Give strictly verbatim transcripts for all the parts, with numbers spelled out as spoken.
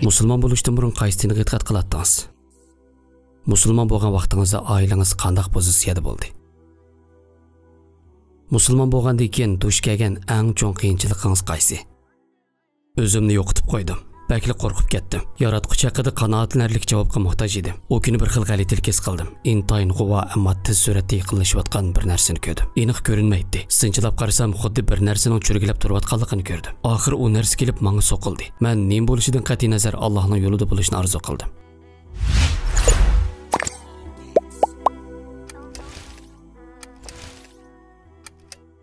مۇسۇلمان بولۇشتىن بۇرۇن قايسى دىنغا ئېتىقاد قىلاتتىڭىز؟ مۇسۇلمان بولغان ۋاقتىڭىزدا ئائىلىڭىز قانداق پوزىتسىيەدە بولدى؟ مۇسۇلمان بولغاندىن كېيىن دۇچ كەلگەن ئەڭ چوڭ قىيىنچىلىقىڭىز قايسى؟ ئۆزۈمنى يوقىتىپ قويدۇم. بەكلا قورقۇپ كەتتىم. ياراتقۇچى ھەققىدە قانائەتلىنەرلىك جاۋابقا موھتاج ئىدىم. ئۇ كۈنى بىر خىل غەلىتىلىك ھېس قىلدىم. ئىنتايىن غۇۋا، ئەمما تېز سۈرئەتتە يېقىنلىشىۋاتقان بىر نەرسىنى كۆردۈم. ئېنىق كۆرۈنمەيتتى. سىنچىلاپ قارىسام، خۇددى بىر نەرسىنىڭ چۈرگىلەپ تۇرۇۋاتقانلىقىنى كۆردۈم. ئاخىرى ئۇ نەرسە كېلىپ ماڭا سوقۇلدى. مەن نېمە بولۇشىدىن قەتئىينەزەر، ئاللاھنىڭ يولىدا بولۇشنى ئارزۇ قىلدىم.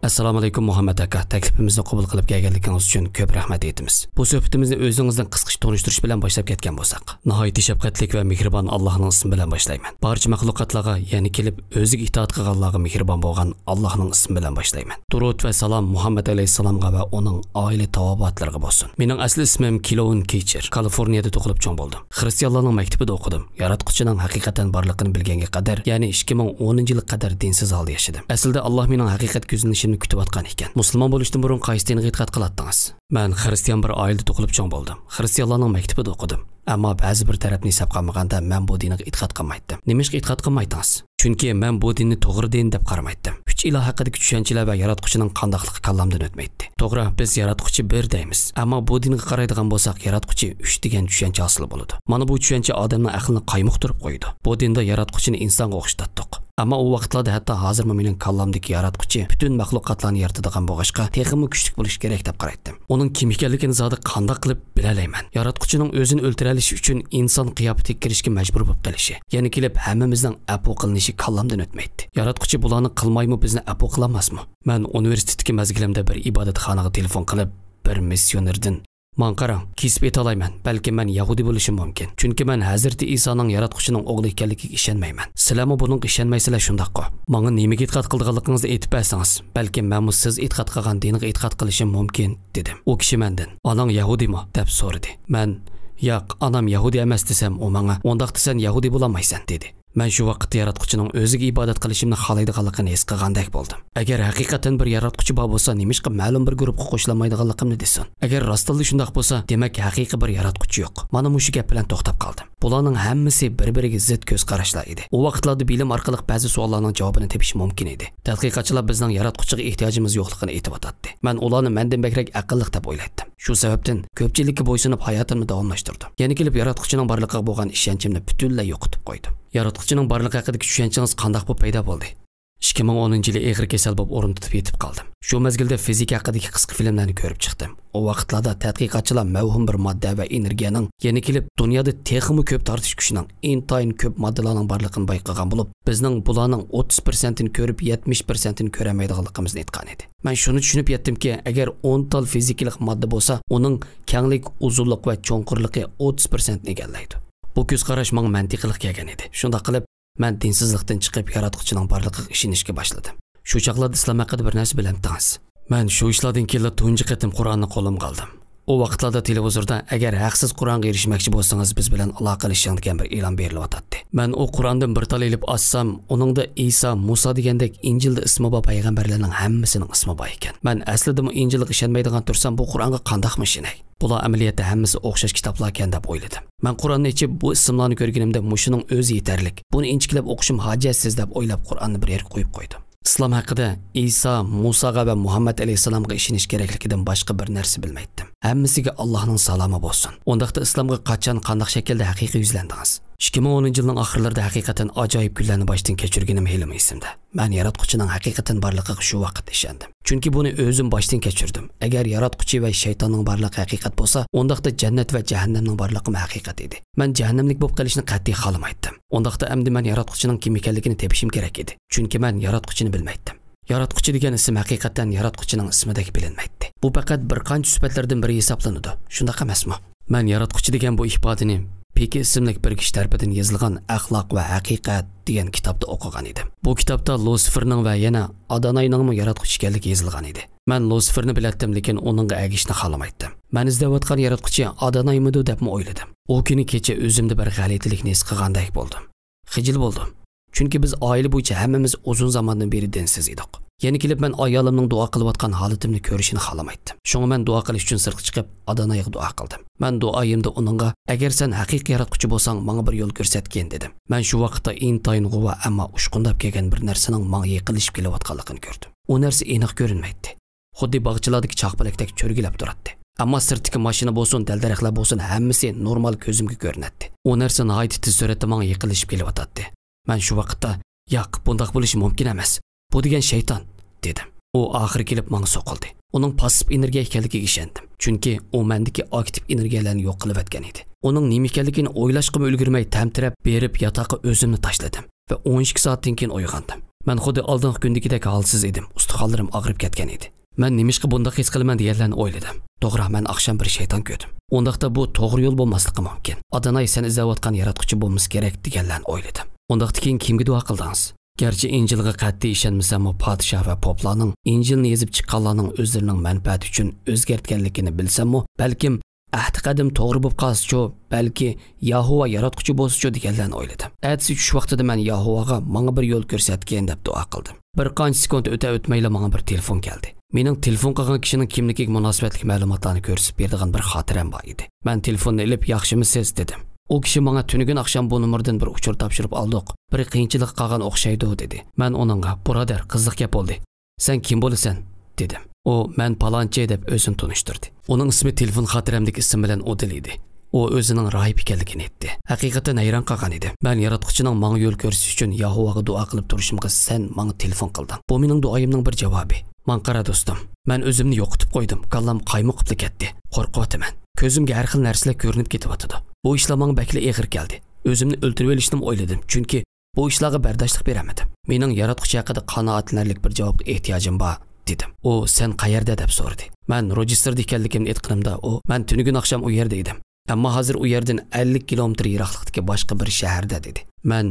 ئەسسالامۇئەلەيكۇم مۇھەممەد ئاكا، تەكلىپىمىزنى قوبۇل قىلىپ كەلگەنلىكىڭىز ئۈچۈن كۆپ رەھمەت ئېيتىمىز. بۇ سۆھبىتىمىزنى ئۆزىڭىزنىڭ قىسقىچە تونۇشتۇرۇش بىلەن باشلاپ كەتكەن بولساق. ناھايىتى شەپقەتلىك ۋە مېھرىبان ئاللاھنىڭ ئىسمى بىلەن باشلايمەن. بارچە مەخلۇقاتلارغا، يەنە كېلىپ ئۆزىگە ئىتائەت قىلغانلارغا مېھرىبان بولغان ئاللاھنىڭ ئىسمى بىلەن باشلايمەن. دۇرۇد ۋە سالام مۇھەممەد ئەلەيھىسسالامغا ۋە ئۇنىڭ ئائىلە تاۋابىئاتلىرىغا بولسۇن. مېنىڭ ئەسلى ئىسمىم كېلۋىن كېچىر، كالىفورنىيەدە تۇغۇلۇپ چوڭ بولدۇم. خىرىستىيانلارنىڭ مەكتىپىدە ئوقۇدۇم. ياراتقۇچىنىڭ ھەقىقەتەن بارلىقىنى بىلگەنگە قەدەر، يەنى ئىككى مىڭ ئونىنچى يىلغا قەدەر دىنسىز ھالدا ياشىدىم. ئەسلىدە ئاللاھ مېنىڭ ھەقىقەتكە يۈزلىنىشىمنى كۈتۈۋاتقان ئىكەن. مۇسۇلمان بولۇشتىن بۇرۇن قايسى دىنغا ئېتىقاد قىلاتتىڭىز؟ مەن خىرىستىيان بىر ئائىلىدە تۇغۇلۇپ چوڭ بولدۇم. خىرىستىيانلارنىڭ مەكتىپىدە ئوقۇدۇم. ئەمما بەزى بىر تەرەپنى ھېسابقا ئالمىغاندا، مەن بۇ دىنغا ئېتىقاد قىلمايتتىم. نېمىشقا ئېتىقاد قىلمايتتىڭىز؟ چۈنكى مەن بۇ دىننى توغرا دىن دەپ قارىمايتتىم. ئۈچ ئىلاھ ھەققىدىكى چۈشەنچىلەر ۋە ياراتقۇچىنىڭ قانداقلىقى كاللامدىن ئۆتمەيتتى. توغرا، بىز ياراتقۇچى بىر دەيمىز، ئەمما بۇ دىنغا قارايدىغان بولساق، ياراتقۇچى ئۈچ دېگەن چۈشەنچە ھاسىل بولىدۇ. مانا بۇ چۈشەنچە ئادەمنىڭ ئەقلىنى قايمۇقتۇرۇپ قويىدۇ. بۇ دىندا ياراتقۇچىنى ئىنسانغا ئوخشىتاتتۇق. ئەمما ئۇ ۋاقىتلاردا ھەتتا ھازىرمۇ مېنىڭ كاللامدىكى ياراتقۇچى پۈتۈن مەخلۇقاتلارنى يارىتىدىغان بولغاچقا، تېخىمۇ كۈچلۈك بولۇشى كېرەك دەپ قارايتتىم. ئۇنىڭ كىم ئىكەنلىكىنى زادى قانداق قىلىپ بىلەلەيمەن؟ ياراتقۇچىنىڭ ئۆزىنى ئۆلتۈرەلىشى ئۈچۈن ئىنسان قىياپىتىگە كىرىشكە مەجبۇر بولۇپ قېلىشى، يەنە كېلىپ ھەممىمىزنىڭ ئەپۇ قىلىنىشى كاللامدىن ئۆتمەيتتى. ياراتقۇچى بۇلارنى قىلمايمۇ بىزنى ئەپۇ قىلالماسمۇ؟ مەن ئۇنىۋېرسىتېتتىكى مەزگىلىمدە بىر ئىبادەتخانىغا تېلېفون قىلىپ، بىر مىسسىيونېردىن، «ماڭا قاراڭ، كېسىپ ئېتالايمەن، بەلكىم مەن يەھۇدىي بولۇشۇم مۇمكىن. چۈنكى مەن ھەزرىتى ئىسانىڭ ياراتقۇچىنىڭ ئوغلى ئىكەنلىكىگە ئىشەنمەيمەن. سىلەرمۇ بۇنىڭغا ئىشەنمەيسىلەر، شۇنداققۇ؟ ماڭا نېمىگە ئېتىقاد قىلىدىغانلىقىڭىزنى ئېيتىپ بەرسىڭىز، بەلكىم مەنمۇ سىز ئېتىقاد قىلغان دىنغا ئېتىقاد قىلىشىم مۇمكىن» دېدىم. ئۇ كىشى مەندىن، «ئاناڭ يەھۇدىيمۇ؟» دەپ سورىدى. مەن، «ياق، ئانام يەھۇدىي ئەمەس» دېسەم، ئۇ ماڭا، «ئۇنداقتا سەن يەھۇدىي بولالمايسەن» دېدى. مەن شۇ ۋاقىتتا ياراتقۇچىنىڭ ئۆزىگە ئىبادەت قىلىشىمنى خالايدىغانلىقىنى ھېس قىلغاندەك بولدۇم. ئەگەر ھەقىقەتەن بىر ياراتقۇچى بار بولسا، نېمىشقا مەلۇم بىر گۇرۇپقا قوشۇلالمايدىغانلىقىمنى دېسۇن؟ ئەگەر راستتىنلا شۇنداق بولسا، دېمەك، ھەقىقىي بىر ياراتقۇچى يوق. مانا مۇشۇ گەپ بىلەن توختاپ قالدىم. بۇلارنىڭ ھەممىسى بىر-بىرىگە زىت كۆز قاراشلار ئىدى. ئۇ ۋاقىتلاردا بىلىم ئارقىلىق بەزى سوئاللارنىڭ جاۋابىنى تېپىش مۇمكىن ئىدى. تەتقىقاتچىلار بىزنىڭ ياراتقۇچىغا ئېھتىياجىمىز يوقلۇقىنى ئېيتىۋاتاتتى. مەن ئۇلارنى مەندىن بەكرەك ئەقىللىق دەپ ئويلايتتىم. شۇ سەۋەبتىن كۆپچىلىككە بويسۇنۇپ ھاياتىمنى داۋاملاشتۇردۇم. يەنە كېلىپ ياراتقۇچىنىڭ بارلىقىغا بولغان ئىشەنچىمنى پۈتۈنلەي يوقىتىپ قويدۇم. ياراتقۇچىنىڭ بارلىقى ھەققىدىكى چۈشەنچىڭىز قانداق بولۇپ پەيدا بولدى؟ ئىككى مىڭ ئونىنچى يىلى ئېغىر كېسەل بولۇپ ئورۇن تۇتۇپ يېتىپ قالدىم. شۇ مەزگىلدە فىزىكا ھەققىدىكى قىسقا فىلىملەرنى كۆرۈپ چىقتىم. ئۇ ۋاقىتلاردا تەتقىقاتچىلار مەۋھۇم بىر ماددە ۋە ئېنېرگىيەنىڭ، يەنە كېلىپ دۇنيادا تېخىمۇ كۆپ تارتىش كۈچىنىڭ، ئىنتايىن كۆپ ماددىلارنىڭ بارلىقىنى بايقىغان بولۇپ، بىزنىڭ بۇلارنىڭ ئوتتۇز پىرسەنتىنى كۆرۈپ، يەتمىش پىرسەنتىنى كۆرەلمەيدىغانلىقىمىزنى ئېيتقان ئىدى. مەن شۇنى چۈشىنىپ يەتتىمكى، ئەگەر ئون تال فىزىكىلىق ماددا بولسا، ئۇنىڭ كەڭلىك، ئۇزۇنلۇق ۋە چوڭقۇرلۇقى ئوتتۇز پىرسەنتنى ئىگىلەيدۇ. بۇ كۆز قاراش ماڭا مەنتىقىلىق كەلگەن ئىدى. شۇنداق قىلىپ، مەن دىنسىزلىقتىن چىقىپ، ياراتقۇچىنىڭ بارلىقىغا ئىشىنىشكە باشلىدىم. شۇ چاغلاردا ئىسلام ھەققىدە بىر نەرسە بىلەمتىڭىز؟ مەن شۇ ئىشلاردىن كېيىنلا تۇنجى قېتىم قۇرئاننى قولۇمغا ئالدىم. ئۇ ۋاقىتلاردا تېلېۋىزوردا، «ئەگەر ھەقسىز قۇرئانغا ئېرىشمەكچى بولسىڭىز، بىز بىلەن ئالاقىلىشىڭ» دېگەن بىر ئېلان بېرىلىۋاتاتتى. مەن ئۇ قۇرئاندىن بىر تال ئېلىپ ئاچسام، ئۇنىڭدا ئىسا، مۇسا دېگەندەك ئىنجىلدا ئىسمى بار پەيغەمبەرلەرنىڭ ھەممىسىنىڭ ئىسمى بار ئىكەن. مەن ئەسلىدىمۇ ئىنجىلغا ئىشەنمەيدىغان تۇرسام، بۇ قۇرئانغا قانداقمۇ ئىشىنەي؟ بۇلار ئەمەلىيەتتە ھەممىسى ئوخشاش كىتابلاركەن دەپ ئويلىدىم. مەن قۇرئاننى ئېچىپ، بۇ ئىسىملارنى كۆرگىنىمدە، مۇشۇنىڭ ئۆزى يېتەرلىك، بۇنى ئىنچىكىلەپ ئوقۇشۇم ھاجەتسىز دەپ ئويلاپ، قۇرئاننى بىر يەرگە قويۇپ قويدۇم. ئىسلام ھەققىدە ئىسا، مۇساغا ۋە مۇھەممەد ئەلەيھىسسالامغا ئىشىنىش كېرەكلىكىدىن باشقا بىر نەرسە بىلمەيتتىم. ھەممىسىگە ئاللاھنىڭ سالامى بولسۇن. ئۇنداقتا ئىسلامغا قاچان، قانداق شەكىلدە ھەقىقىي يۈزلەندىڭىز؟ ئىككى مىڭ ئونىنچى يىلنىڭ ئاخىرلىرىدا ھەقىقەتەن ئاجايىپ كۈنلەرنى باشتىن كەچۈرگىنىم ھېلىمۇ ئېسىمدە. مەن ياراتقۇچىنىڭ ھەقىقەتەن بارلىقىغا شۇ ۋاقىت ئىشەندىم. چۈنكى بۇنى ئۆزۈم باشتىن كەچۈردۈم. ئەگەر ياراتقۇچى ۋە شەيتاننىڭ بارلىقى ھەقىقەت بولسا، ئۇنداقتا جەننەت ۋە جەھەننەمنىڭ بارلىقىمۇ ھەقىقەت ئىدى. مەن جەھەننەملىك بولۇپ قېلىشنى قەتئىي خالىمايتتىم. ئۇنداقتا ئەمدى مەن ياراتقۇچىنىڭ كىم ئىكەنلىكىنى تېپىشىم كېرەك ئىدى. چۈنكى مەن ياراتقۇچىنى بىلمەيتتىم. ياراتقۇچى دېگەن ئىسىم ھەقىقەتەن ياراتقۇچىنىڭ ئىسمىدەك بىلىنمەيتتى. بۇ پەقەت بىر قانچە سۈپەتلەردىن بىرى ھېسابلىنىدۇ. شۇنداق ئەمەسمۇ؟ مەن ياراتقۇچى دېگەن بۇ ئىپادىنى پېكى ئىسىملىك بىر كىشى تەرىپىدىن يېزىلغان ئەخلاق ۋە ھەقىقەت دېگەن كىتابتا ئوقۇغان ئىدىم. بۇ كىتابتا لۇسىفېرنىڭ ۋە يەنە ئاداناينىڭمۇ ياراتقۇچى ئىكەنلىكى يېزىلغان ئىدى. مەن لۇسىفېرنى بىلەتتىم، لېكىن ئۇنىڭغا ئەگىشىشنى خالىمايتتىم. مەن ئىزدەۋاتقان ياراتقۇچى ئادانايمىدۇ دەپمۇ ئويلىدىم. ئۇ كۈنى كېچە ئۆزۈمدە بىر غەلىتىلىكنى ھېس قىلغاندەك بولدۇم. خىجىل بولدۇم. چۈنكى بىز ئائىلە بويىچە ھەممىمىز ئۇزۇن زاماندىن بېرى دىنسىز ئىدۇق. يەنە كېلىپ مەن ئايالىمنىڭ دۇئا قىلىۋاتقان ھالىتىمنى كۆرۈشىنى خالىمايتتىم. شۇڭا مەن دۇئا قىلىش ئۈچۈن سىرتقا چىقىپ، ئادونايغا دۇئا قىلدىم. مەن دۇئايىمدا ئۇنىڭغا، «ئەگەر سەن ھەقىقىي ياراتقۇچى بولساڭ، ماڭا بىر يول كۆرسەتكىن» دېدىم. مەن شۇ ۋاقىتتا ئىنتايىن غۇۋا، ئەمما ئۇچقۇنداپ كەلگەن بىر نەرسىنىڭ ماڭا يېقىنلىشىپ كېلىۋاتقانلىقىنى كۆردۈم. ئۇ نەرسە ئېنىق كۆرۈنمەيتتى. خۇددى باغچىلاردىكى چاقپەلەكتەك چۆرگىلەپ تۇراتتى. ئەمما سىرتتىكى ماشىنا بولسۇن، دەل-دەرەخلەر بولسۇن، ھەممىسى نورمال كۆزۈمگە كۆرۈنەتتى. ئۇ نەرسە ناھايىتى تېز سۈرئەتتە ماڭا يېقىنلىشىپ كېلىۋاتاتتى. مەن شۇ ۋاقىتتا، «ياق، بۇنداق بولۇشى مۇمكىن ئەمەس. بۇ دېگەن شەيتان» دېدىم. ئۇ ئاخىرى كېلىپ ماڭا سوقۇلدى. ئۇنىڭ پاسسىپ ئېنېرگىيە ئىكەنلىكىگە ئىشەندىم. چۈنكى ئۇ مەندىكى ئاكتىپ ئېنېرگىيەلەرنى يوق قىلىۋەتكەن ئىدى. ئۇنىڭ نېمە ئىكەنلىكىنى ئويلاشقىمۇ ئۈلگۈرمەي تەمتىرەپ بېرىپ ياتاققا ئۆزۈمنى تاشلىدىم ۋە ئون ئىككى سائەتتىن كېيىن ئويغاندىم. مەن خۇددى ئالدىنقى كۈندىكىدەك ھالسىز ئىدىم، ئۇستىخانلىرىم ئاغرىپ كەتكەن ئىدى. مەن نېمىشقا بۇنداق ھېس قىلىمەن دېگەنلەرنى ئويلىدىم. توغرا، مەن ئاخشام بىر شەيتان كۆردۈم. ئۇنداقتا بۇ توغرا يول بولماسلىقى مۇمكىن. ئادوناي، سەن ئىزدەۋاتقان ياراتقۇچى بولمىسا كېرەك دېگەنلەرنى ئويلىدىم. ئۇنداقتا كېيىن كىمگە دۇئا قىلدىڭىز؟ گەرچە ئىنجىلغا قەتئىي ئىشەنمىسەممۇ، پادىشاھ ۋە پوپلارنىڭ ئىنجىلنى يېزىپ چىققانلارنىڭ ئۆزلىرىنىڭ مەنپەئەتى ئۈچۈن ئۆزگەرتكەنلىكىنى بىلسەممۇ، بەلكىم ئەھدى قەدىم توغرا بولۇپ قالسىچۇ، بەلكى ياھۇۋا ياراتقۇچى بولسىچۇ دېگەنلەرنى ئويلىدىم. ئەتىسى چۈش ۋاقتىدا مەن ياھۇۋاغا، «ماڭا بىر يول كۆرسەتكىن» دەپ دۇئا قىلدىم. بىر قانچە سېكۇنت ئۆتە-ئۆتمەيلا ماڭا بىر تېلېفون كەلدى. مېنىڭ تېلېفون قىلغان كىشىنىڭ كىملىكىگە مۇناسىۋەتلىك مەلۇماتلارنى كۆرسىتىپ بېرىدىغان بىر خاتىرەم بار ئىدى. مەن تېلېفوننى ئېلىپ، «ياخشىمۇسىز؟» دېدىم. ئۇ كىشى ماڭا، «تۈنۈگۈن ئاخشام بۇ نومۇردىن بىر ئۇچۇر تاپشۇرۇپ ئالدۇق. بىر قىيىنچىلىق قالغان ئوخشايدۇ» دېدى. مەن ئۇنىڭغا، «بۇرادەر، قىزىق گەپ بولدى. سەن كىم بولىسەن؟» دېدىم. ئۇ، «مەن پالانچى» دەپ ئۆزىنى تونۇشتۇردى. ئۇنىڭ ئىسمى تېلېفون خاتىرەمدىكى ئىسىم بىلەن ئۇدۇل ئىدى. ئۇ ئۆزىنىڭ راھىب ئىكەنلىكىنى ئېيتتى. ھەقىقەتەن ھەيران قالغان ئىدىم. «مەن ياراتقۇچىنىڭ ماڭا يول كۆرسىتىش ئۈچۈن ياھۇۋاغا دۇئا قىلىپ تۇرۇشۇمغا سەن ماڭا تېلېفون قىلدىڭ. بۇ مېنىڭ دۇئايىمنىڭ بىر جاۋابى. ماڭا قارا، دوستۇم. مەن ئۆزۈمنى يوقىتىپ قويدۇم. كاللام قايمۇقۇپلا كەتتى. قورقۇۋاتىمەن. كۆزۈمگە ھەر خىل نەرسىلەر كۆرۈنۈپ كېتىۋاتىدۇ. بۇ ئىشلار ماڭا بەكلا ئېغىر كەلدى. ئۆزۈمنى ئۆلتۈرۈۋېلىشنىمۇ ئويلىدىم. چۈنكى بۇ ئىشلارغا بەرداشلىق بېرەلمىدىم. مېنىڭ ياراتقۇچى ھەققىدە قانائەتلىنەرلىك بىر جاۋابقا ئېھتىياجىم بار» دېدىم. ئۇ، «سەن قەيەردە؟» دەپ سورىدى. مەن روچېستېردا ئىكەنلىكىمنى ئېيتقىنىمدا، ئۇ، «مەن تۈنۈگۈن ئاخشام ئۇ يەردە ئىدىم. ئەمما ھازىر ئۇ يەردىن ئەللىك كىلومېتىر يىراقلىقتىكى باشقا بىر شەھەردە» دېدى. مەن،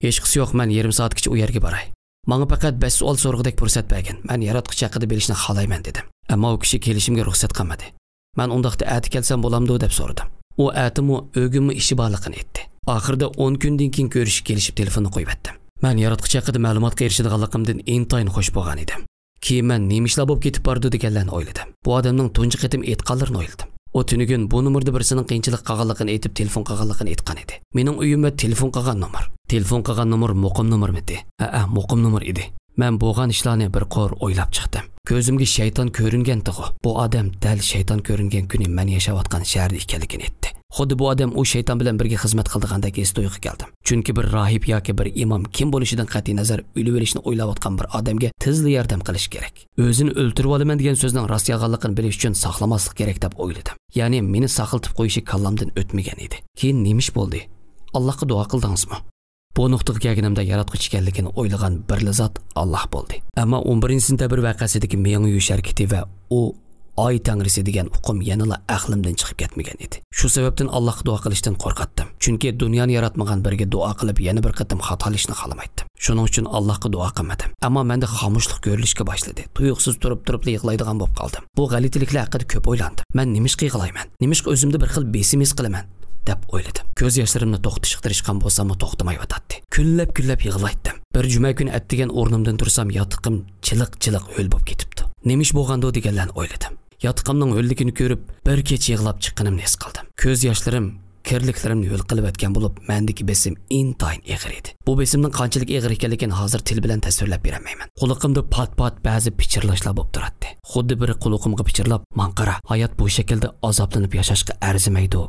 «ھېچقىسى يوق، مەن يېرىم سائەتكىچە ئۇ يەرگە باراي. ماڭا پەقەت بەش سوئال سورىغۇدەك پۇرسەت بەرگىن. مەن ياراتقۇچى ھەققىدە بىلىشنى خالايمەن» دېدىم. ئەمما ئۇ كىشى كېلىشىمگە رۇخسەت قىلمىدى. «مەن ئۇنداقتا ئەتە كەلسەم بولامدۇ؟» دەپ سورىدىم. ئۇ ئەتىمۇ ئۆگۈنمە ئىشى بارلىقىنى ئېيتتى. ئاخىرىدا ئون كۈندىن كېيىن كۆرۈشۈشكە كېلىشىپ تېلېفوننى قويۇۋەتتىم. مەن ياراتقۇچى ھەققىدە مەلۇماتقا ئېرىشىدىغانلىقىمدىن ئىنتايىن خوش بولغان ئىدىم. كېيىن مەن نېمە ئىشلار بولۇپ كېتىپ بارىدۇ دېگەنلەرنى ئويلىدىم. بۇ ئادەمنىڭ تۇنجى قېتىم ئېيتقانلىرىنى ئويلىدىم. ئۇ تۈنۈگۈن بۇ نومۇردا بىرسىنىڭ قىيىنچىلىق قالغانلىقىنى ئېيتىپ، تېلېفون قىلغانلىقىنى ئېيتقان ئىدى. مېنىڭ ئۆيۈم ۋە تېلېفون قىلغان نومۇر. تېلېفون قىلغان نومۇر مۇقىم نومۇرمىدى؟ ھەئە، مۇقىم نومۇر ئىدى. مەن بولغان ئىشلارنى بىر قۇر ئويلاپ چىقتىم. كۆزۈمگە شەيتان كۆرۈنگەنتىغۇ. بۇ ئادەم دەل شەيتان كۆرۈنگەن كۈنى مەن ياشاۋاتقان شەھەردە ئىكەنلىكىنى ئېيتتى. خۇددى بۇ ئادەم ئۇ شەيتان بىلەن بىرگە خىزمەت قىلىدىغاندەك ھېس تۇيغۇ كەلدىم. چۈنكى بىر راھىب ياكى بىر ئىمام كىم بولۇشىدىن قەتئىينەزەر، ئۆلۈۋېلىشنى ئويلاۋاتقان بىر ئادەمگە تېزلا ياردەم قىلىش كېرەك. ئۆزىنى ئۆلتۈرۈۋالىمەن دېگەن سۆزنىڭ راست يالغانلىقىنى بىلىش ئۈچۈن ساقلىماسلىق كېرەك دەپ ئويلىدىم. يەنى مېنى ساقلىتىپ قويۇشى كاللامدىن ئۆتمىگەن ئىدى. كېيىن نېمە ئىش بولدى؟ ئاللاھقا دۇئا قىلدىڭىزمۇ؟ بۇ نۇقتىغا كەلگىنىمدە ياراتقۇچى ئىكەنلىكىنى ئويلىغان بىرلا زات ئاللاھ بولدى. ئەمما ئون بىرىنچى سېنتەبىر ۋەقەسىدىكى مېڭە يۇيۇش ھەرىكىتى ۋە ئۇ ئاي تەڭرىسى دېگەن ئۇقۇم يەنىلا ئەقلىمدىن چىقىپ كەتمىگەن ئىدى. شۇ سەۋەبتىن ئاللاھقا دۇئا قىلىشتىن قورقاتتىم. چۈنكى دۇنيانى ياراتمىغان بىرىگە دۇئا قىلىپ يەنە بىر قېتىم خاتالىشىشنى خالىمايتتىم. شۇنىڭ ئۈچۈن ئاللاھقا دۇئا قىلمىدىم. ئەمما مەندە خامۇشلۇق كۆرۈلۈشكە باشلىدى. تۇيۇقسىز تۇرۇپ-تۇرۇپلا يىغلايدىغان بولۇپ قالدىم. بۇ غەلىتىلىكلەر ھەققىدە كۆپ ئويلاندىم. مەن نېمىشقا يىغلايمەن؟ نېمىشقا ئۆزۈمدە بىر خىل بېسىم ھېس قىلىمەن؟ دەپ ئويلىدىم. كۆز ياشلىرىمنى توختىتىشقا تىرىشقان بولساممۇ توختىمايۋاتاتتى. كۈنلەپ-كۈنلەپ يىغلايتتىم. بىر جۈمە كۈنى ئەتىگەن ئورنۇمدىن تۇرسام، ياتىقىم چىلىق-چىلىق ھۆل بولۇپ كېتىپتۇ. نېمە ئىش بولغاندۇ دېگەنلەرنى ئويلىدىم. ياتىقىمنىڭ ھۆللۈكىنى كۆرۈپ، بىر كېچە يىغلاپ چىققىنىمنى ھېس قىلدىم. كۆز ياشلىرىم كىرلىكلىرىمنى ھۆل قىلىۋەتكەن بولۇپ، مەندىكى بېسىم ئىنتايىن ئېغىر ئىدى. بۇ بېسىمنىڭ قانچىلىك ئېغىر ئىكەنلىكىنى ھازىر تىل بىلەن تەسۋىرلەپ بېرەلمەيمەن. قۇلىقىمدا پات-پات بەزى پىچىرلاشلار بولۇپ تۇراتتى. خۇددى بىرى قۇلىقىمغا پىچىرلاپ، «ماڭا قارا، ھايات بۇ شەكىلدە ئازابلىنىپ ياشاشقا ئەرزىمەيدۇ»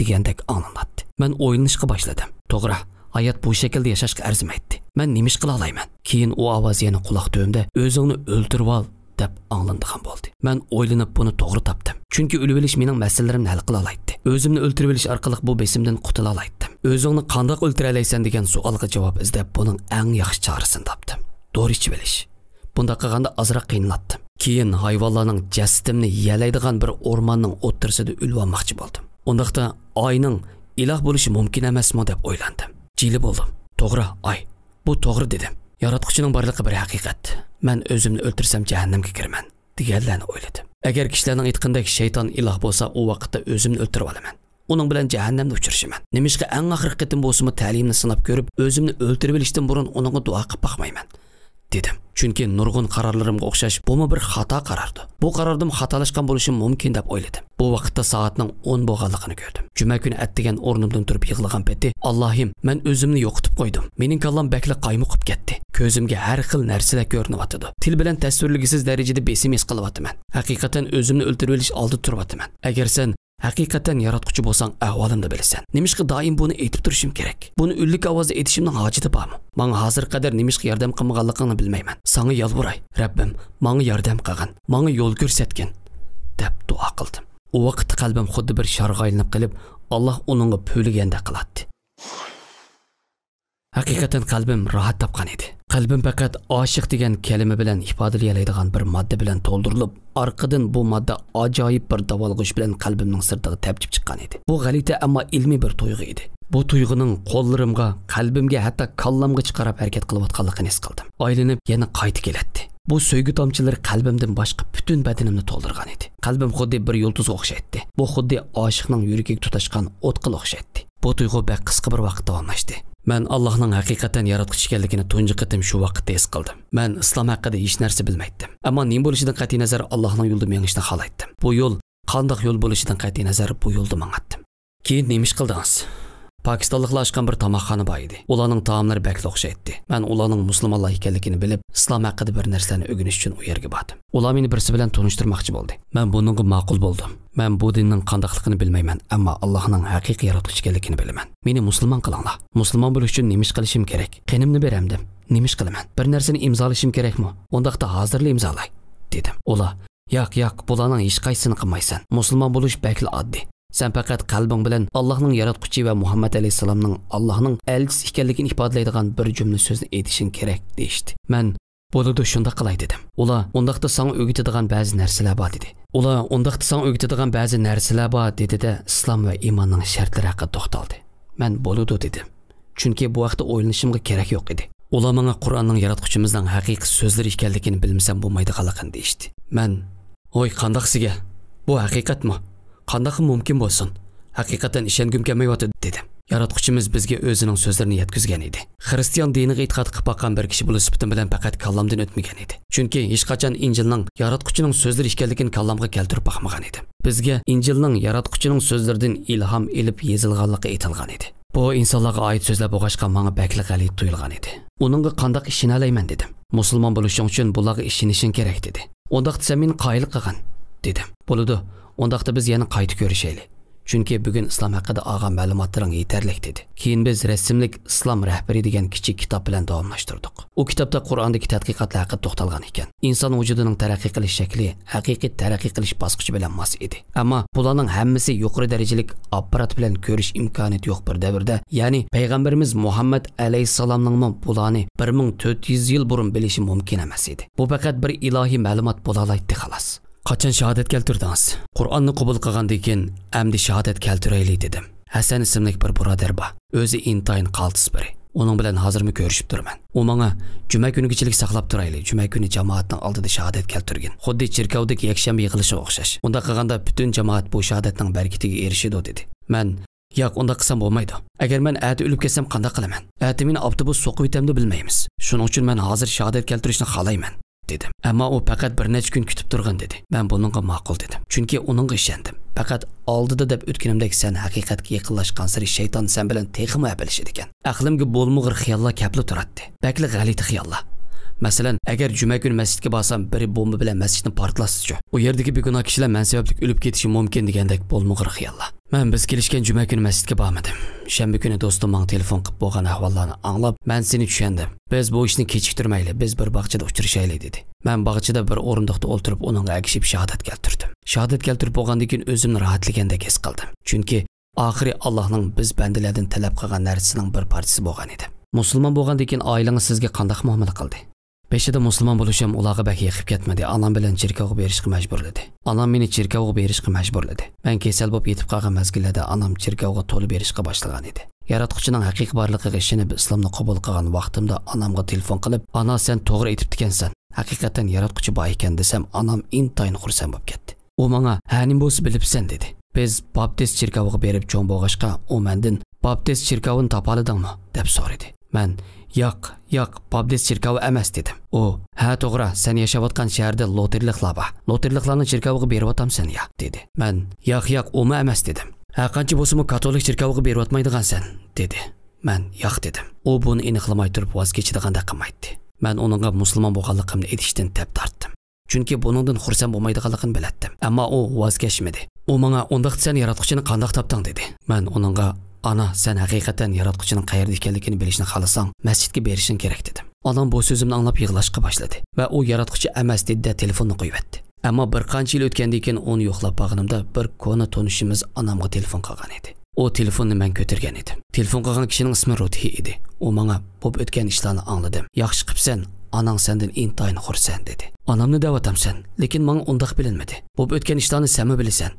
دېگەندەك ئاڭلىناتتى. مەن ئويلىنىشقا باشلىدىم. توغرا، ھايات بۇ شەكىلدە ياشاشقا ئەرزىمەيتتى. مەن نېمە ئىش قىلالايمەن؟ كېيىن ئۇ ئاۋاز يەنە قۇلاق تۈۋىمدە، «ئۆزۈڭنى ئۆلتۈرۈۋال» دەپ ئاڭلىنىدىغان بولدى. مەن ئويلىنىپ بۇنى توغرا تاپتىم. چۈنكى ئۆلۈۋېلىش مېنىڭ مەسىلىلىرىمنى ھەل قىلالايتتى. ئۆزۈمنى ئۆلتۈرۈۋېلىش ئارقىلىق بۇ بېسىمدىن قۇتۇلالايتتىم. «ئۆزۈڭنى قانداق ئۆلتۈرەلەيسەن؟» دېگەن سوئالغا جاۋاب ئىزدەپ، بۇنىڭ ئەڭ ياخشى چارىسىنى تاپتىم. دورا ئىچىۋېلىش. بۇنداق قىلغاندا ئازراق قىينىلاتتىم. كېيىن ھايۋانلارنىڭ جەسىتىمنى يېيەلەيدىغان بىر ئورماننىڭ ئوتتۇرىسىدا ئۆلۈۋالماقچى بولدۇم. ئۇنداقتا ئاينىڭ ئىلاھ بولۇشى مۇمكىن ئەمەسمۇ دەپ ئويلاندىم. جىلە بولدۇم. «توغرا، ئاي. بۇ توغرا» دېدىم. «ياراتقۇچىنىڭ بارلىقى بىر ھەقىقەت. مەن ئۆزۈمنى ئۆلتۈرسەم جەھەننەمگە كىرىمەن» دېگەنلەرنى ئويلىدىم. ئەگەر كىشىلەرنىڭ ئېيتقىنىدەك شەيتان ئىلاھ بولسا، ئۇ ۋاقىتتا ئۆزۈمنى ئۆلتۈرۈۋالىمەن. ئۇنىڭ بىلەن جەھەننەمدە ئۇچرىشىمەن. نېمىشقا ئەڭ ئاخىرقى قېتىم بولسىمۇ تەلىيىمنى سىناپ كۆرۈپ، ئۆزۈمنى ئۆلتۈرۈۋېلىشتىن بۇرۇن ئۇنىڭغا دۇئا قىلىپ باقمايمەن؟ دېدىم. چۈنكى نۇرغۇن قارارلىرىمغا ئوخشاش بۇمۇ بىر خاتا قاراردۇ. بۇ قاراردا خاتالاشقان بولۇشۇم مۇمكىن دەپ ئويلىدىم. بۇ ۋاقىتتا سائەتنىڭ ئون بولغانلىقىنى كۆردۈم. جۈمە كۈنى ئەتىگەن ئورنۇمدىن تۇرۇپ يىغلىغان پېتى، ئاللاھىم، مەن ئۆزۈمنى يوقىتىپ قويدۇم. مېنىڭ كاللام بەكلا قايمۇقۇپ كەتتى. كۆزۈمگە ھەر خىل نەرسىلەر كۆرۈنۈۋاتىدۇ. تىل بىلەن تەسۋىرلىگۈسىز دەرىجىدە بېسىم ھېس قىلىۋاتىمەن. ھەقىقەتەن ئۆزۈمنى ئۆلتۈرۈۋېلىش ئالدىدا تۇرۇۋاتىمەن. ئەگەر سەن ھەقىقەتەن ياراتقۇچى بولساڭ، ئەھۋالىمنى بىلىسەن. نېمىشقا دائىم بۇنى ئېيتىپ تۇرۇشۇم كېرەك؟ بۇنى ئۈنلۈك ئاۋازدا ئېيتىشىمنىڭ ھاجىتى بارمۇ؟ ماڭا ھازىرغا قەدەر نېمىشقا ياردەم قىلمىغانلىقىڭنى بىلمەيمەن. ساڭا يالۋۇراي، رەببىم، ماڭا ياردەم قىلغىن، ماڭا يول كۆرسەتكىن، دەپ دۇئا قىلدىم. ئۇ ۋاقىتتا قەلبىم خۇددى بىر شارغا ئايلىنىپ قېلىپ، ئاللاھ ئۇنىڭغا پۈۋلىگەندەك قىلاتتى. ھەقىقەتەن قەلبىم راھەت تاپقان ئىدى. قەلبىم پەقەت ئاشىق دېگەن كەلىمە بىلەن ئىپادىلىيەلەيدىغان بىر ماددا بىلەن تولدۇرۇلۇپ، ئارقىدىن بۇ ماددا ئاجايىپ بىر داۋالغۇش بىلەن قەلبىمنىڭ سىرتىغا تەپچىپ چىققان ئىدى. بۇ غەلىتە، ئەمما ئىلمىي بىر تۇيغۇ ئىدى. بۇ تۇيغۇنىڭ قوللىرىمغا، قەلبىمگە، ھەتتا كاللامغىچە قاراپ ھەرىكەت قىلىۋاتقانلىقىنى ھېس قىلدىم. ئايلىنىپ يەنە قايتا كېلەتتى. بۇ سۆيگۈ تامچىلىرى قەلبىمدىن باشقا پۈتۈن بەدىنىمنى تولدۇرغان ئىدى. قەلبىم خۇددى بىر يۇلتۇزغا ئوخشايتتى. بۇ خۇددى ئاشىقنىڭ يۈرىكىگە تۇتاشقان ئوتقىلا ئوخشايتتى. بۇ تۇيغۇ بەك قىسقا بىر ۋاقىت داۋاملاشتى. مەن ئاللاھنىڭ ھەقىقەتەن ياراتقۇچى ئىكەنلىكىنى تۇنجى قېتىم شۇ ۋاقىتتا ھېس قىلدىم. مەن ئىسلام ھەققىدە ھېچ نەرسە بىلمەيتتىم. ئەمما نېمە بولۇشىدىن قەتئىينەزەر، ئاللاھنىڭ يولىدا مېڭىشنى خالايتتىم. بۇ يول قانداق يول بولۇشىدىن قەتئىينەزەر، بۇ يولدا ماڭاتتىم. كېيىن نېمە ئىش قىلدىڭىز؟ پاكىستانلىقلار ئاچقان بىر تاماقخانا بار ئىدى. ئۇلارنىڭ تائاملىرى بەكلا ئوخشايتتى. مەن ئۇلارنىڭ مۇسۇلمانلار ئىكەنلىكىنى بىلىپ، ئىسلام ھەققىدە بىر نەرسىلەرنى ئۆگىنىش ئۈچۈن ئۇ يەرگە باردىم. ئۇلار مېنى بىرسى بىلەن تونۇشتۇرماقچى بولدى. مەن بۇنىڭغا ماقۇل بولدۇم. مەن بۇ دىننىڭ قانداقلىقىنى بىلمەيمەن، ئەمما ئاللاھنىڭ ھەقىقىي ياراتقۇچى ئىكەنلىكىنى بىلىمەن. مېنى مۇسۇلمان قىلىڭلار. مۇسۇلمان بولۇش ئۈچۈن نېمە ئىش قىلىشىم كېرەك؟ قېنىمنى بېرەمدىم؟ نېمە ئىش قىلىمەن؟ بىر نەرسىنى ئىمزالىشىم كېرەكمۇ؟ ئۇنداقتا ھازىرلا ئىمزالاي، دېدىم. ئۇلار، ياق، ياق، بۇلارنىڭ ھېچقايسىسىنى قىلمايسەن. مۇسۇلمان بولۇش بەكلا ئاددىي. سەن پەقەت قەلبىڭ بىلەن ئاللاھنىڭ ياراتقۇچى ۋە مۇھەممەد ئەلەيھىسسالامنىڭ ئاللاھنىڭ ئەلچىسى ئىكەنلىكىنى ئىپادىلەيدىغان بىر جۈملە سۆزنى ئېيتىشىڭ كېرەك، دېيىشتى. مەن، بولىدۇ، شۇنداق قىلاي، دېدىم. ئۇلار، ئۇنداقتا ساڭا ئۆگىتىدىغان بەزى نەرسىلەر بار، دېدى. ئۇلار، ئۇنداقتا ساڭا ئۆگىتىدىغان بەزى نەرسىلەر بار، دېدى-دە، ئىسلام ۋە ئىماننىڭ شەرتلىرى ھەققىدە توختالدى. مەن، بولىدۇ، دېدىم. چۈنكى بۇ ھەقتە ئويلىنىشىمغا كېرەك يوق ئىدى. ئۇلار ماڭا قۇرئاننىڭ ياراتقۇچىمىزنىڭ ھەقىقىي سۆزلىرى ئىكەنلىكىنى بىلمىسەم بولمايدىغانلىقىنى دېيىشتى. مەن، ھوي، قانداق سىزگە؟ بۇ ھەقىقەتمۇ؟ قانداقمۇ مۇمكىن بولسۇن؟ ھەقىقەتەن ئىشەنگۈم كەلمەيۋاتىدۇ، دېدىم. ياراتقۇچىمىز بىزگە ئۆزىنىڭ سۆزلىرىنى يەتكۈزگەن ئىدى. خىرىستىيان دىنىغا ئېتىقاد قىلىپ باققان بىر كىشى بولۇش سۈپىتىم بىلەن پەقەت كاللامدىن ئۆتمىگەن ئىدى. چۈنكى ھېچقاچان ئىنجىلنىڭ ياراتقۇچىنىڭ سۆزلىرى ئىكەنلىكىنى كاللامغا كەلتۈرۈپ باقمىغان ئىدىم. بىزگە ئىنجىلنىڭ ياراتقۇچىنىڭ سۆزلىرىدىن ئىلھام ئېلىپ يېزىلغانلىقى ئېيتىلغان ئىدى. بۇ ئىنسانلارغا ئائىت سۆزلەر بولغاچقا، ماڭا بەكلا غەلىتە تۇيۇلغان ئىدى. ئۇنىڭغا قانداق ئىشىنەلەيمەن، دېدىم. مۇسۇلمان بولۇشۇڭ ئۈچۈن بۇلارغا ئىشىنىشىڭ كېرەك، دېدى. ئۇنداقتا سەن مېنى قايىل قىلغىن، دېدىم. بولىدۇ، ئۇنداقتا بىز يەنە قايتا كۆرۈشەيلى. چۈنكى بۈگۈن ئىسلام ھەققىدە ئالغان مەلۇماتلىرىڭ يېتەرلىك، دېدى. كېيىن بىز رەسىملىك ئىسلام رەھبىرى دېگەن كىچىك كىتاب بىلەن داۋاملاشتۇردۇق. ئۇ كىتابتا قۇرئاندىكى تەتقىقاتلار ھەققىدە توختالغان ئىكەن. ئىنسان ۋۇجۇدىنىڭ تەرەققىي قىلىش شەكلى ھەقىقىي تەرەققىي قىلىش باسقۇچى بىلەن ماس ئىدى. ئەمما بۇلارنىڭ ھەممىسى يۇقىرى دەرىجىلىك ئاپپارات بىلەن كۆرۈش ئىمكانىيىتى يوق بىر دەۋردە، يەنى پەيغەمبىرىمىز مۇھەممەد ئەلەيھىسسالامنىڭمۇ بۇلارنى بىر مىڭ تۆت يۈز يىل بۇرۇن بىلىشى مۇمكىن ئەمەس ئىدى. بۇ پەقەت بىر ئىلاھىي مەلۇمات بولالايتتى، خالاس. قاچان شاھادەت كەلتۈردىڭىز؟ قۇرئاننى قوبۇل قىلغاندىن كېيىن، ئەمدى شاھادەت كەلتۈرەيلى، دېدىم. ھەسەن ئىسىملىك بىر بۇرادەر بار. ئۆزى ئىنتايىن قالتىس بىرى. ئۇنىڭ بىلەن ھازىرمۇ كۆرۈشۈپ تۇرىمەن. ئۇ ماڭا جۈمە كۈنىگىچىلىك ساقلاپ تۇرايلى، جۈمە كۈنى جامائەتنىڭ ئالدىدا شاھادەت كەلتۈرگىن. خۇددى چېركاۋدىكى يەكشەنبە يىغىلىشىغا ئوخشاش. ئۇنداق قىلغاندا پۈتۈن جامائەت بۇ شاھادەتنىڭ بەرىكىتىگە ئېرىشىدۇ، دېدى. مەن، ياق، ئۇنداق قىلسام بولمايدۇ. ئەگەر مەن ئەتە ئۆلۈپ كەتسەم قانداق قىلىمەن؟ ئەتە مېنى ئاپتوبۇس سوقۇۋېتەمدۇ بىلمەيمىز. شۇنىڭ ئۈچۈن مەن ھازىر شاھادەت كەلتۈرۈشنى خالايمەن، دېدىم. ئەمما ئۇ پەقەت بىر نەچچە كۈن كۈتۈپ تۇرغىن، دېدى. مەن بۇنىڭغا ماقۇل، دېدىم. چۈنكى ئۇنىڭغا ئىشەندىم. پەقەت ئالدىدا دەپ ئۆتكىنىمدەك، سەن ھەقىقەتكە يېقىنلاشقانسېرى شەيتان سەن بىلەن تېخىمۇ ھەپىلىشىدىكەن. ئەقلىمگە بولمىغۇر خىياللار كەپلا تۇراتتى. بەكلا غەلىتە خىياللار. مەسىلەن، ئەگەر جۈمە كۈنى مەسچىتكە بارسام، بىرى بومبا بىلەن مەسچىتنى پارتلاتسىچۇ؟ ئۇ يەردىكى بىگۇناھ كىشىلەر مەن سەۋەبلىك ئۆلۈپ كېتىشى مۇمكىن دېگەندەك بولمىغۇر خىياللار. مەن بىز كېلىشكەن جۈمە كۈنى مەسچىتكە بارمىدىم. شەنبە كۈنى دوستۇم ماڭا تېلېفون قىلىپ بولغان ئەھۋاللارنى ئاڭلاپ، مەن سېنى چۈشەندىم. بىز بۇ ئىشنى كېچىكتۈرمەيلى، بىز بىر باغچىدا ئۇچرىشايلى، دېدى. مەن باغچىدا بىر ئورۇندۇقتا ئولتۇرۇپ ئۇنىڭغا ئەگىشىپ شاھادەت كەلتۈردۈم. شاھادەت كەلتۈرۈپ بولغاندىن كېيىن ئۆزۈمنى راھەتلىگەندەك ھېس قىلدىم. چۈنكى ئاخىرى ئاللاھنىڭ بىز بەندىلەردىن تەلەپ قىلغان نەرسىسىنىڭ بىر پارچىسى بولغان ئىدىم. مۇسۇلمان بولغاندىن كېيىن ئائىلىڭىز سىزگە قانداق مۇئامىلە قىلدى؟ بېشىدا مۇسۇلمان بولۇشۇم ئۇلارغا بەك يېقىپ كەتمىدى. ئانام بىلەن چېركاۋغا بېرىشقا مەجبۇرلىدى. ئانام مېنى چېركاۋغا بېرىشقا مەجبۇرلىدى. مەن كېسەل بولۇپ يېتىپ قالغان مەزگىللەردە ئانام چېركاۋغا تولا بېرىشقا باشلىغان ئىدى. ياراتقۇچىنىڭ ھەقىقىي بارلىقىغا ئىشىنىپ، ئىسلامنى قوبۇل قىلغان ۋاقتىمدا ئانامغا تېلېفون قىلىپ، «ئانا، سەن توغرا ئېيتىپتىكەنسەن. ھەقىقەتەن ياراتقۇچى بار ئىكەن» دېسەم، ئانام ئىنتايىن خۇرسەن بولۇپ كەتتى. ئۇ ماڭا، «ھە، نېمە بولسا بىلىپسەن» دېدى. «بىز باپتىست چېركاۋىغا بېرىپ چوڭ بولغاچقا، ئۇ مەندىن، ‹باپتىست چېركاۋىنى تاپالىدىڭمۇ؟› دەپ سورىدى. مەن، ياق، ياق، باپتىست چېركاۋى ئەمەس، دېدىم. ئۇ، ھە، توغرا، سەن ياشاۋاتقان شەھەردە لۇتېرلىقلار بار. لۇتېرلىقلارنىڭ چېركاۋىغا بېرىۋاتامسەن يا؟ دېدى. مەن، ياق، ياق، ئۇمۇ ئەمەس، دېدىم. ھەرقانچە بولسىمۇ كاتولىك چېركاۋىغا بېرىۋاتمايدىغانسەن، دېدى. مەن، ياق، دېدىم. ئۇ بۇنى ئېنىقلىماي تۇرۇپ ۋاز كېچىدىغاندەك قىلمايتتى. مەن ئۇنىڭغا مۇسۇلمان بولغانلىقىمنى ئېيتىشتىن تەپ تارتتىم. چۈنكى بۇنىڭدىن خۇرسەن بولمايدىغانلىقىنى بىلەتتىم. ئەمما ئۇ ۋاز كەچمىدى. ئۇ ماڭا، ئۇنداقتا سەن ياراتقۇچىنى قانداق تاپتىڭ؟ دېدى. مەن ئۇنىڭغا، ئانا، سەن ھەقىقەتەن ياراتقۇچىنىڭ قەيەردە ئىكەنلىكىنى بىلىشنى خالىساڭ، مەسچىتكە بېرىشىڭ كېرەك، دېدىم. ئانام بۇ سۆزۈمنى ئاڭلاپ يىغلاشقا باشلىدى ۋە ئۇ ياراتقۇچى ئەمەس، دېدى-دە، تېلېفوننى قويۇۋەتتى. ئەمما بىر قانچە يىل ئۆتكەندىن كېيىن ئۇنى يوقلاپ بارغىنىمدا بىر كونا تونۇشىمىز ئانامغا تېلېفون قىلغان ئىدى. ئۇ تېلېفوننى مەن كۆتۈرگەن ئىدىم. تېلېفون قىلغان كىشىنىڭ ئىسمى رۇتھى ئىدى. ئۇ ماڭا، بولۇپ ئۆتكەن ئىشلارنى ئاڭلىدىم. ياخشى قىپسەن، ئاناڭ سەندىن ئىنتايىن خۇرسەن، دېدى. ئانامنى دەۋاتامسەن؟ لېكىن ماڭا ئۇنداق بىلىنمىدى. بولۇپ ئۆتكەن ئىشلارنى سەنمۇ بىلىسەن،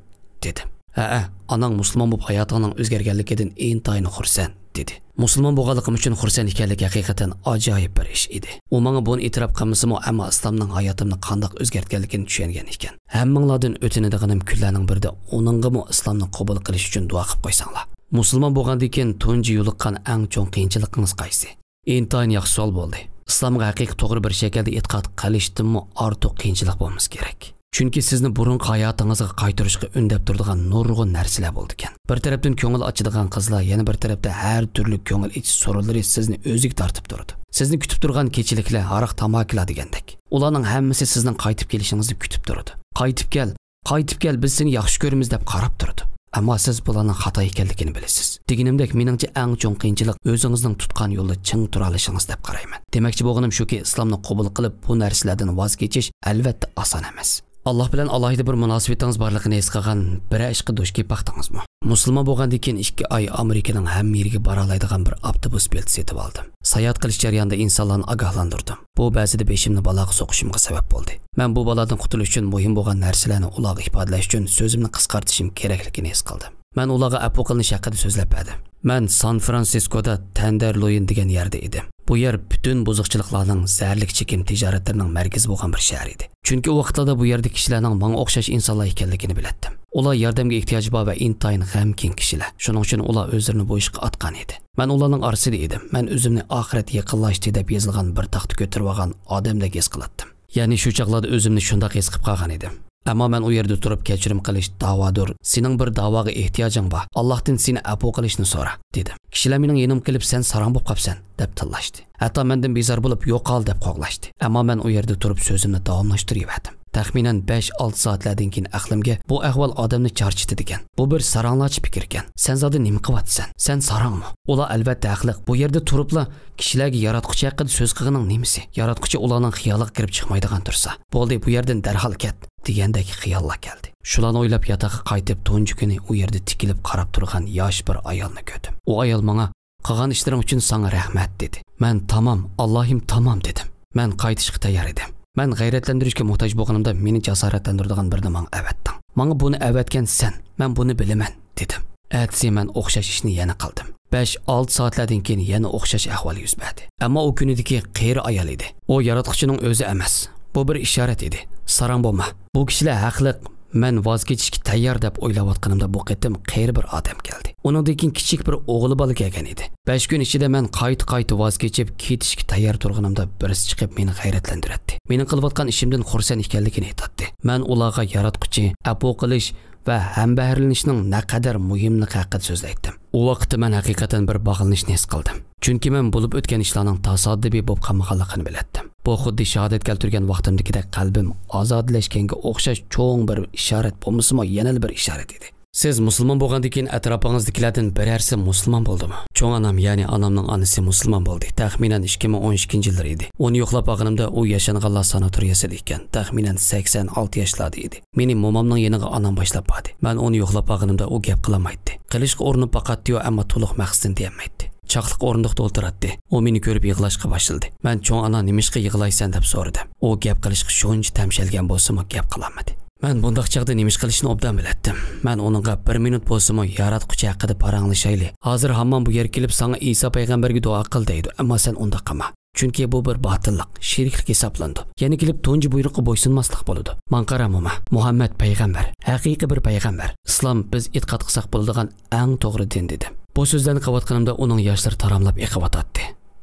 دېدىم. ھەئە، ئاناڭ مۇسۇلمان بولۇپ ھاياتىڭنىڭ ئۆزگەرگەنلىكىدىن ئىنتايىن خۇرسەن، دېدى. مۇسۇلمان بولغانلىقىم ئۈچۈن خۇرسەن ئىكەنلىك ھەقىقەتەن ئاجايىپ بىر ئىش ئىدى. ئۇ ماڭا بۇنى ئېتىراپ قىلمىسىمۇ، ئەمما ئىسلامنىڭ ھاياتىمنى قانداق ئۆزگەرتكەنلىكىنى چۈشەنگەن ئىكەن. ھەممىڭلاردىن ئۆتۈنىدىغىنىم، كۈنلەرنىڭ بىرىدە ئۇنىڭغىمۇ ئىسلامنى قوبۇل قىلىش ئۈچۈن دۇئا قىلىپ قويساڭلار. مۇسۇلمان بولغاندىن كېيىن تۇنجى يولۇققان ئەڭ چوڭ قىيىنچىلىقىڭىز قايسى؟ ئىنتايىن ياخشى سوئال بولدى. ئىسلامغا ھەقىقىي توغرا بىر شەكىلدە ئېتىقاد قىلىشتىنمۇ ئارتۇق قىيىنچىلىق بولمىسا كېرەك. چۈنكى سىزنى بۇرۇنقى ھاياتىڭىزغا قايتۇرۇشقا ئۈندەپ تۇرىدىغان نۇرغۇن نەرسىلەر بولىدىكەن. بىر تەرەپتىن كۆڭۈل ئاچىدىغان قىزلار، يەنە بىر تەرەپتە ھەر تۈرلۈك كۆڭۈل ئېچىش سورۇنلىرى سىزنى ئۆزىگە تارتىپ تۇرىدۇ. سىزنى كۈتۈپ تۇرغان كېچىلىكلەر، ھاراق-تاماكىلار دېگەندەك. ئۇلارنىڭ ھەممىسى سىزنىڭ قايتىپ كېلىشىڭىزنى كۈتۈپ تۇرىدۇ. «قايتىپ كەل، قايتىپ كەل، بىز سېنى ياخشى كۆرىمىز» دەپ قاراپ تۇرىدۇ. ئەمما سىز بۇلارنىڭ خاتا ئىكەنلىكىنى بىلىسىز. دېگىنىمدەك، مېنىڭچە ئەڭ چوڭ قىيىنچىلىق ئۆزىڭىزنىڭ تۇتقان يولىدا چىڭ تۇرالىشىڭىز دەپ قارايمەن. دېمەكچى بولغىنىم شۇكى، ئىسلامنى قوبۇل قىلىپ، بۇ نەرسىلەردىن ۋاز كېچىش ئەلۋەتتە ئاسان ئەمەس. ئاللاھ بىلەن ئالاھىدە بىر مۇناسىۋىتىڭىز بارلىقىنى ھېس قىلغان بىرەر ئىشقا دۇچ كېلىپ باقتىڭىزمۇ؟ مۇسۇلمان بولغاندىن كېيىن ئىككى ئاي ئامېرىكىنىڭ ھەممە يېرىگە بارالايدىغان بىر ئاپتوبۇس بېلىتى سېتىۋالدىم. ساياھەت قىلىش جەريانىدا ئىنسانلارنى ئاگاھلاندۇردۇم. بۇ بەزىدە بېشىمنى بالاغا سوقۇشۇمغا سەۋەب بولدى. مەن بۇ بالادىن قۇتۇلۇش ئۈچۈن مۇھىم بولغان نەرسىلەرنى ئۇلارغا ئىپادىلەش ئۈچۈن سۆزۈمنى قىسقارتىشىم كېرەكلىكىنى ھېس قىلدىم. مەن ئۇلارغا ئەپۇ قىلىنىش ھەققىدە سۆزلەپ بەردىم. مەن سان فرانسىسكودا تەندەرلوين دېگەن يەردە ئىدىم. بۇ يەر پۈتۈن بۇزۇقچىلىقلارنىڭ، زەھەرلىك چېكىم تىجارەتلىرىنىڭ مەركىزى بولغان بىر شەھەر ئىدى. چۈنكى ئۇ ۋاقىتلاردا بۇ يەردىكى كىشىلەرنىڭ ماڭا ئوخشاش ئىنسانلار ئىكەنلىكىنى بىلەتتىم. ئۇلار ياردەمگە ئېھتىياجى بار ۋە ئىنتايىن غەمكىن كىشىلەر. شۇنىڭ ئۈچۈن ئۇلار ئۆزلىرىنى بۇ ئىشقا ئاتقان ئىدى. مەن ئۇلارنىڭ ئارىسىدا ئىدىم. مەن ئۆزۈمنى «ئاخىرەت يېقىنلاشتى» دەپ يېزىلغان بىر تاختا كۆتۈرۈۋالغان ئادەمدەك ھېس قىلاتتىم. يەنى شۇ چاغلاردا ئۆزۈمنى شۇنداق ھېس قىلىپ قالغان ئىدىم. ئەمما مەن ئۇ يەردە تۇرۇپ، «كەچۈرۈم قىلىش، داۋادۇر، سېنىڭ بىر داۋاغا ئېھتىياجىڭ بار، ئاللاھتىن سېنى ئەپۇ قىلىشنى سورا» دېدىم. كىشىلەر مېنىڭ يېنىمغا كېلىپ، «سەن ساراڭ بولۇپ قاپسەن» دەپ تىللاشتى. ھەتتا مەندىن بىزار بولۇپ، «يوقال» دەپ قوغلاشتى. ئەمما مەن ئۇ يەردە تۇرۇپ سۆزۈمنى داۋاملاشتۇرۇۋەردىم. تەخمىنەن بەش-ئالتە سائەتلەردىن كېيىن ئەقلىمگە، «بۇ ئەھۋال ئادەمنى چارچىتىدىكەن. بۇ بىر ساراڭلارچە پىكىركەن. سەن زادى نېمە قىلىۋاتىسەن؟ سەن ساراڭمۇ؟» ئۇلار ئەلۋەتتە ھەقلىق. بۇ يەردە تۇرۇپلا كىشىلەرگە ياراتقۇچى ھەققىدە سۆز قىلغىنىڭ نېمىسى؟ ياراتقۇچى ئۇلارنىڭ خىيالىغا كىرىپ چىقمايدىغان تۇرسا، «بولدى، بۇ يەردىن دەرھال كەت» دېگەندەك خىياللار كەلدى. شۇلارنى ئويلاپ ياتاققا قايتىپ، تۇنجى كۈنى ئۇ يەردە تىكىلىپ قاراپ تۇرغان ياش بىر ئايالنى كۆردۈم. ئۇ ئايال ماڭا، «قىلغان ئىشلىرىڭ ئۈچۈن ساڭا رەھمەت» دېدى. مەن، «تامام، ئاللاھىم، تامام» دېدىم. مەن قايتىشقا تەييار ئىدىم. مەن غەيرەتلەندۈرۈشكە موھتاج بولغىنىمدا، «مېنى جاسارەتلەندۈرىدىغان بىرنى ماڭا ئەۋەتتىڭ. ماڭا بۇنى ئەۋەتكەن سەن. مەن بۇنى بىلىمەن» دېدىم. ئەتىسى مەن ئوخشاش ئىشنى يەنە قىلدىم. بەش-ئالتە سائەتلەردىن كېيىن يەنە ئوخشاش ئەھۋال يۈز بەردى. ئەمما ئۇ كۈنىدىكى قېرى ئايال ئىدى. ئۇ ياراتقۇچىنىڭ ئۆزى ئەمەس. بۇ بىر ئىشارەت ئىدى. «ساراڭ بولما. بۇ كىشىلەر ھەقلىق. مەن ۋاز كېچىشكە تەييار» دەپ ئويلاۋاتقىنىمدا، بۇ قېتىم قېرى بىر ئادەم كەلدى. ئۇنىڭدىن كېيىن كىچىك بىر ئوغلى بالا كەلگەن ئىدى. بەش كۈن ئىچىدە مەن قايتا-قايتا ۋاز كېچىپ، كېتىشكە تەييار تۇرغىنىمدا، بىرسى چىقىپ مېنى غەيرەتلەندۈرەتتى. مېنىڭ قىلىۋاتقان ئىشىمدىن خۇرسەن ئىكەنلىكىنى ئېيتاتتى. مەن ئۇلارغا ياراتقۇچى، ئەپۇ قىلىش ۋە ھەمبەھىرلىنىشنىڭ نەقەدەر مۇھىملىقى ھەققىدە سۆزلەيتتىم. ئۇ ۋاقىتتا مەن ھەقىقەتەن بىر باغلىنىشنى ھېس قىلدىم. چۈنكى مەن بولۇپ ئۆتكەن ئىشلارنىڭ تاسادىپىي بولۇپ قالمىغانلىقىنى بىلەتتىم. بۇ خۇددى شاھادەت كەلتۈرگەن ۋاقتىمدىكىدەك قەلبىم ئازادىلەشكەنگە ئوخشاش چوڭ بىر ئىشارەت بولمىسىمۇ، يەنىلا بىر ئىشارەت ئىدى. سىز مۇسۇلمان بولغاندىن كېيىن ئەتراپىڭىزدىكىلەردىن بىرەرسى مۇسۇلمان بولدىمۇ؟ چوڭ ئانام، يەنى ئانامنىڭ ئانىسى مۇسۇلمان بولدى. تەخمىنەن ئىككى مىڭ ئون ئىككىنچى يىللىرى ئىدى. ئۇنى يوقلاپ بارغىنىمدا ئۇ ياشانغانلار ساناتورىيەسىدە ئىكەن. تەخمىنەن سەكسەن ئالتە ياشلاردا ئىدى. مېنى مومامنىڭ يېنىغا ئانام باشلاپ باردى. مەن ئۇنى يوقلاپ بارغىنىمدا ئۇ گەپ قىلالمايتتى. قىلىشقا ئۇرۇنۇپ باقاتتى-يۇ، ئەمما تولۇق مەقسىتىنى دېيەلمەيتتى. چاقلىق ئورۇندۇقتا ئولتۇراتتى. ئۇ مېنى كۆرۈپ يىغلاشقا باشلىدى. مەن، «چوڭ ئانا، نېمىشقا يىغلايسەن؟» دەپ سورىدىم. ئۇ گەپ قىلىشقا شۇنچە تەمشەلگەن بولسىمۇ، گەپ قىلالمىدى. مەن بۇنداق چاغدا نېمە ئىش قىلىشنى ئوبدان بىلەتتىم. مەن ئۇنىڭغا، «بىر مىنۇت بولسىمۇ ياراتقۇچى ھەققىدە پاراڭلىشايلى. ھازىر ھامان بۇ يەرگە كېلىپ ساڭا ئىسا پەيغەمبەرگە دۇئا قىل دەيدۇ، ئەمما سەن ئۇنداق قىلما. چۈنكى بۇ بىر باتىللىق، شېرىكلىك ھېسابلىنىدۇ. يەنە كېلىپ تۇنجى بۇيرۇققا بويسۇنماسلىق بولىدۇ. ماڭا قارا، موما، مۇھەممەد پەيغەمبەر، ھەقىقىي بىر پەيغەمبەر. ئىسلام بىز ئېتىقاد قىلساق بولىدىغان ئەڭ توغرا دىن» دېدىم. بۇ سۆزلەرنى قىلىۋاتقىنىمدا ئۇنىڭ ياشلىرى تاراملاپ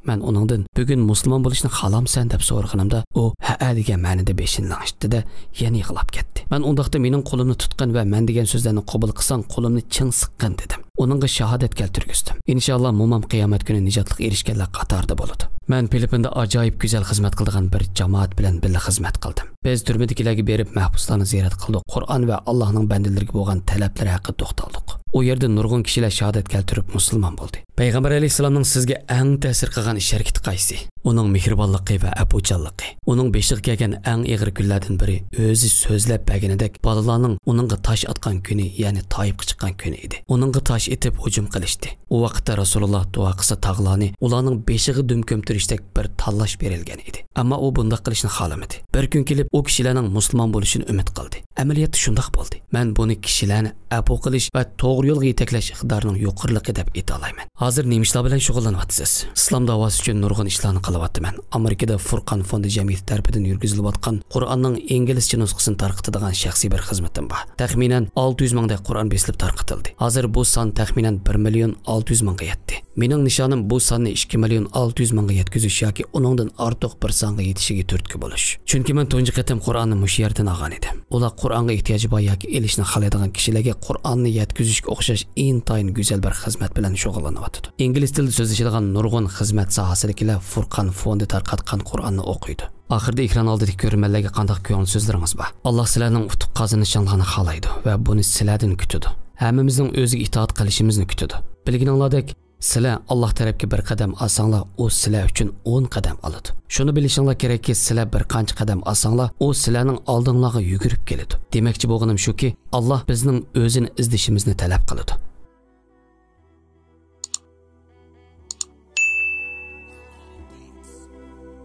مەن ئۇنىڭدىن، «بۈگۈن مۇسۇلمان بولۇشنى خالامسەن؟» دەپ سورىغىنىمدا، ئۇ «ھەئە» دېگەن مەنىدە بېشىنى لىڭشىتتى-دە، يەنە يىغلاپ كەتتى. مەن ئۇنداقتا مېنىڭ قولۇمنى تۇتقىن ۋە مەن دېگەن سۆزلەرنى قوبۇل قىلساڭ، قولۇمنى چىڭ سىققىن، دېدىم. ئۇنىڭغا شاھادەت كەلتۈرگۈزدۈم. ئىنشاللا، مومام قىيامەت كۈنى نىجاتلىق ئېرىشكەنلەر قاتارىدا بولىدۇ. مەن فىلىپپىندا ئاجايىپ گۈزەل خىزمەت قىلىدىغان بىر جامائەت بىلەن بىللە خىزمەت قىلدىم. بىز تۈرمىدىكىلەرگە بېرىپ، مەھبۇسلارنى زىيارەت قىلدۇق، قۇرئان ۋە ئاللاھنىڭ بەندىلىرىگە بولغان تەلەپلىرى ھەققىدە توختالدۇق. ئۇ يەردە نۇرغۇن كىشىلەر شاھادەت كەلتۈرۈپ، مۇسۇلمان بولدى. پەيغەمبەر ئەلەيھىسسالامنىڭ سىزگە ئەڭ تەسىر قىلغان ئىش ھەرىكىتى قايسى؟ ئۇنىڭ مېھرىبانلىقى ۋە ئەپۇچانلىقى. ئۇنىڭ بېشىغا كەلگەن ئەڭ ئېغىر كۈنلەردىن بىرى، ئۆزى سۆزلەپ بەرگىنىدەك، بالىلارنىڭ ئۇنىڭغا تاش ئاتقان كۈنى، يەنى تائىپقا چىققان كۈنى ئىدى. ئۇنىڭغا تاش ئېتىپ ھۇجۇم قىلىشتى. ئۇ ۋاقىتتا رەسۇلۇللا دۇئا قىلسا، تاغلارنى ئۇلارنىڭ بېشىغا دۈم كۆمتۈرۈشتەك بىر تاللاش بېرىلگەن ئىدى. ئەمما ئۇ بۇنداق قىلىشنى خالىمىدى. بىر كۈن كېلىپ، ئۇ كىشىلەرنىڭ مۇسۇلمان بولۇشىنى ئۈمىد قىلدى. ئەمەلىيەتتە شۇنداق بولدى. مەن بۇنى كىشىلەرنى ئەپۇ قىلىش ۋە توغرا يولغا يېتەكلەش ئىقتىدارىنىڭ يۇقىرىلىقى دەپ ئېيتالايمەن. ھازىر نېمە ئىشلار بىلەن شۇغۇللىنىۋاتىسىز؟ ئىسلام داۋاسى ئۈچۈن نۇرغۇن ئىشلارنى قىلىۋاتىمەن. ئامېرىكىدا فۇرقان فوندى جەمئىيىتى تەرىپىدىن يۈرگۈزۈلۈۋاتقان قۇرئاننىڭ ئىنگلىزچە نۇسخىسىنى تارقىتىدىغان شەخسىي بىر خىزمىتىم بار. تەخمىنەن ئالتە يۈز مىڭدەك قۇرئان بېسىلىپ تارقىتىلدى. ھازىر بۇ سان تەخمىنەن بىر مىليون ئالتە يۈز مىڭغا يەتتى. مېنىڭ نىشانىم بۇ ساننى ئىككى مىليون ئالتە يۈز مىڭغا يەتكۈزۈش ياكى ئۇنىڭدىن ئارتۇق بىر سانغا يېتىشىگە تۈرتكە بولۇش. چۈنكى مەن تۇنجى قېتىم قۇرئاننى مۇشۇ يەردىن ئالغان ئىدىم. ئۇلار قۇرئانغا ئېھتىياجى بار ياكى ئېلىشنى خالايدىغان كىشىلەرگە قۇرئاننى يەتكۈزۈشكە ئوخشاش ئىنتايىن گۈزەل بىر خىزمەت بىلەن شۇغۇللىنىۋاتىدۇ. ئىنگلىز تىلىدا سۆزلىشىدىغان نۇرغۇن خىزمەت ساھەسىدىكىلەر فۇرقان فوندى تارقاتقان قۇرئاننى ئوقۇيدۇ. ئاخىرىدا ئېكران ئالدىدىكى كۆرۈرمەنلەرگە قانداق كۆڭۈل سۆزلىرىڭىز بار؟ ئاللا سىلەرنىڭ ئۇتۇق قازىنىشىڭلارنى خالايدۇ ۋە بۇنى سىلەردىن كۈتىدۇ. ھەممىمىزنىڭ ئۆزىگە ئىتائەت قىلىشىمىزنى كۈتىدۇ. بىلگىنىڭلاردەك، سىلەر ئاللا تەرەپكە بىر قەدەم ئالساڭلار، ئۇ سىلەر ئۈچۈن ئون قەدەم ئالىدۇ. شۇنى بىلىشىڭلار كېرەككى، سىلەر بىر قانچە قەدەم ئالساڭلار، ئۇ سىلەرنىڭ ئالدىڭلارغا يۈگۈرۈپ كېلىدۇ. دېمەكچى بولغىنىم شۇكى، ئاللا بىزنىڭ ئۆزىنى ئىزدىشىمىزنى تەلەپ قىلىدۇ.